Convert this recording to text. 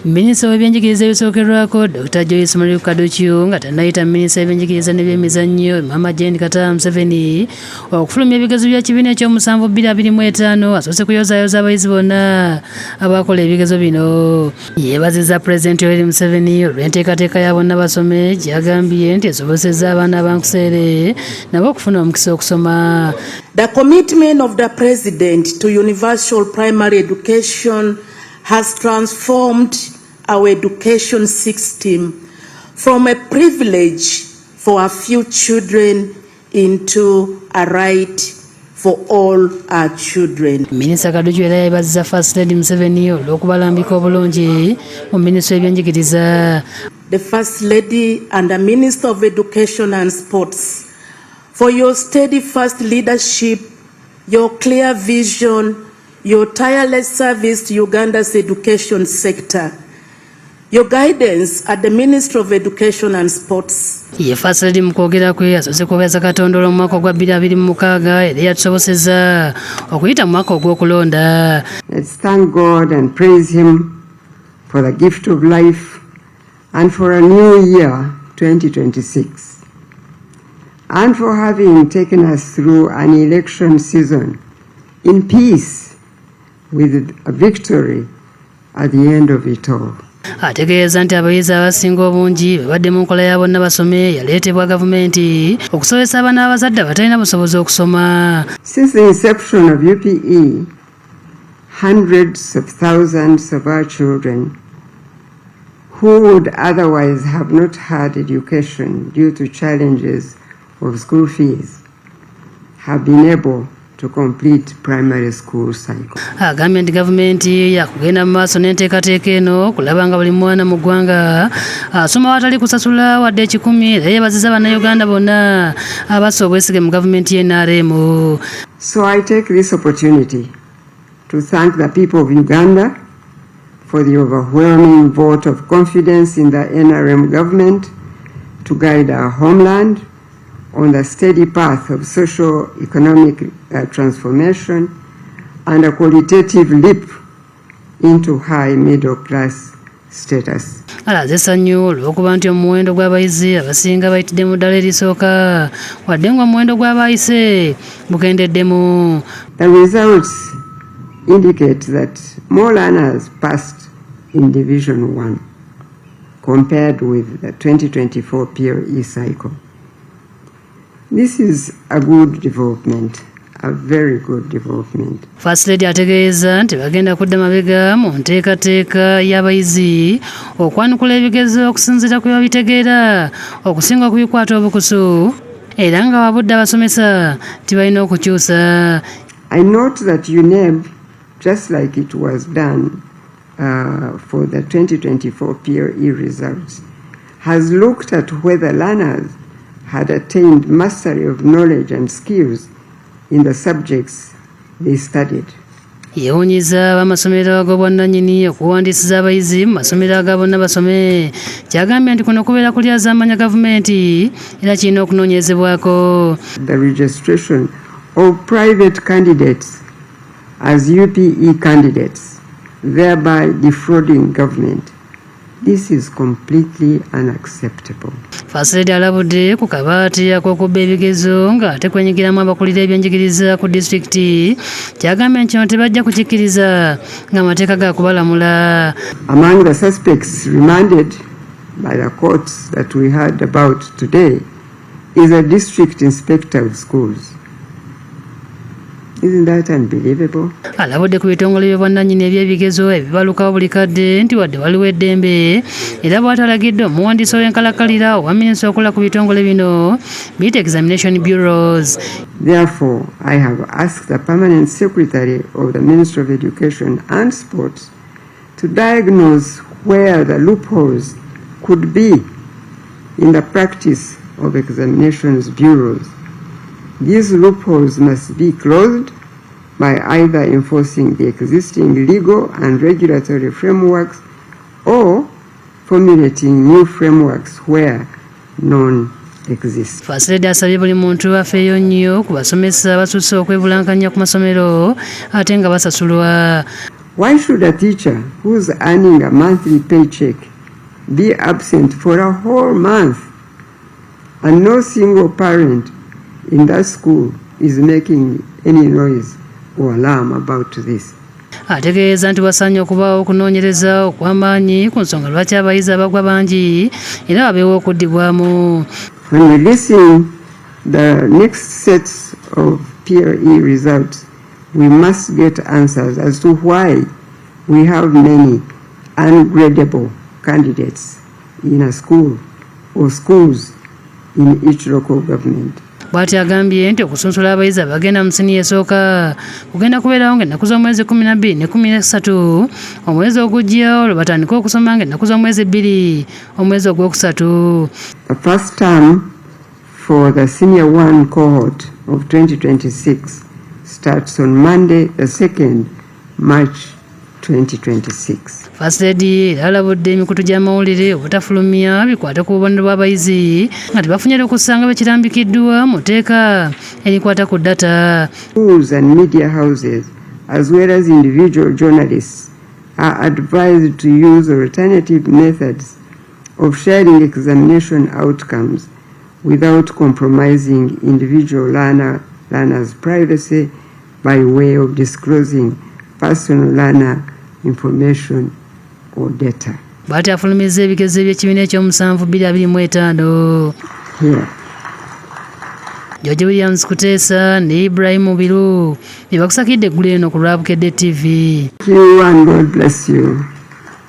Minisita w'ebyenjigiriza ebisookerwako, Dr Joyce Moriku Kaducu, nga tannayita minisita w'ebyenjigiriza n'ebyemizannyo, Mama Jane Kataha Museveni, okufulumya ebigezo bya kibiina ekyomusanvu 2025, asoose kuyozaayoza abayizi bonna abakola ebigezo bino. Yeebazizza Pulezidenti Yoweri Museveni olw'enteekateeka ya Bonna Basome, gy'agambye nti esobosezza abaana abankuseere nabo okufuna omukisa okusoma. The commitment of the President to universal primary education has transformed our education system from a privilege for a few children into a right for all our children. Minisita Kaducu era yeebazizza First Lady Museveni olw'okubalambika obulungi mu minisitule y'ebyenjigiriza. The First Lady and the Minister of Education and Sports for your steadfast leadership, your clear vision, your tireless service to Uganda's education sector, your guidance at the Ministry of Education and Sports. Ye First Lady mu kwogera kwe asoose kwebaza Katonda olw'omwaka ogwa 2026 era yatusobosezza okuyita mu mwaka ogw'okulonda. Let's thank God and praise Him for the gift of life and for a new year, 2026, and for having taken us through an election season in peace with a victory at the end of it all. Ategeeza nti abayizi abasinga obungi babadde mu nkola ya Bonna Basome yaleetebwa gavumenti okusobozesa abaana b'abazadde abatalina busobozi okusoma. Since the inception of UPE, hundreds of thousands of our children who would otherwise have not had education due to challenges of school fees have been able to complete primary school cycle. Agambye nti gavumenti yakugenda mu maaso n'enteekateeka eno okulaba nga buli mwana mu ggwanga asoma awatali kusasula wadde ekikumi, era yeebazizza Bannayuganda bonna abassa obwesige mu gavumenti y'NRM. So I take this opportunity to thank the people of Uganda for the overwhelming vote of confidence in the NRM government to guide our homeland on the steady path of social economic transformation and a qualitative leap into high middle class status. Alaze essanyu olw'okuba nti omuwendo gw'abayizi abasinga bayitidde mu ddala erisooka, wadde nga omuwendo gw'abayise bukendeddemu. The results indicate that more learners passed in Division 1 compared with the 2024 PLE cycle. This is a good development, a very good development. First Lady ategeeza nti bagenda kudda mabega mu nteekateeka y'abayizi okwanukula ebigezo okusinziira ku babitegeera okusinga okubikwata obukusu, era nga wabudde abasomesa tibalina okukyusa. I note that UNEB, just like it was done for the 2024 PLE results, has looked at whether learners had attained mastery of knowledge and skills in the subjects they studied. Yeewuunyiza ab'amasomero ag'obwannannyini okuwandiisiza abayizi mu masomero aga Bonna Basome, kyagambye nti kuno kubeera kulyazaamanya gavumenti era kirina okunoonyezebwako. The registration of private candidates as UPE candidates, thereby defrauding government. This is completely unacceptable. First Lady alabudde ku kabaati ak'okubba ebigezo ng'ate kwenyigiramu abakulira ebyenjigiriza ku disitulikiti, kyagambye nti kino tebajja kukikkiriza ng'amateeka gakubalamula. Among the suspects remanded by the courts that we heard about today is a district inspector of schools. Isn't that unbelievable? Alabudde ku bitongole by'obwannannyini eby'ebigezo ebibalukawo buli kadde nti wadde waliwo eddembe, era bw'atalagidde omuwandiisi ow'enkalakalira owa minisita okola ku bitongole bino biyita examination bureaus. Therefore, I have asked the permanent secretary of the Ministry of Education and Sports to diagnose where the loopholes could be in the practice of examinations bureaus. These loopholes must be closed by either enforcing the existing legal and regulatory frameworks or formulating new frameworks where none exist. First Lady asabye buli muntu afeeyo nnyo ku basomesa abasusse okwebulankanya ku masomero ate nga basasulwa. Why should a teacher who's earning a monthly paycheck be absent for a whole month and no single parent in that school is making any noise or alarm about this? Ategeeza nti wasaanye okubaawo okunoonyereza okw'amaanyi ku nsonga lwaki abayizi abagwa bangi era wabeewo okuddibwamu. When releasing the next sets of PLE results, we must get answers as to why we have many ungradable candidates in a school or schools in each local government. Bw'ati agambye nti okusunsula abayizi abagenda mu siniya esooka kugenda kubeerawo ng'ennaku z'omwezi 12 ne 13 omwezi ogujja, olwo batandike okusoma ng'ennaku z'omwezi 2 omwezi ogwokusatu. The first term for the senior one cohort of 2026 starts on Monday, the 2nd March 2026. First Lady era alabudde emikutu gy'amawulire obutafulumya bikwate ku bubonero bw'abayizi nga tebafunye lukusa nga bwe kirambikiddwa mu tteeka erikwata ku data. Schools and media houses, as well as individual journalists, are advised to use alternative methods of sharing examination outcomes without compromising individual learners' privacy by way of disclosing personal learner information or data. Bw'ati afulumizza ebigezo eby'ekibiina ekyomusanvu 2025. Here. George Williams Kuteesa ne Ibrahim Biru bye bakusakidde eggulo eno ku lwa Bukedde TV. Thank you and God bless you.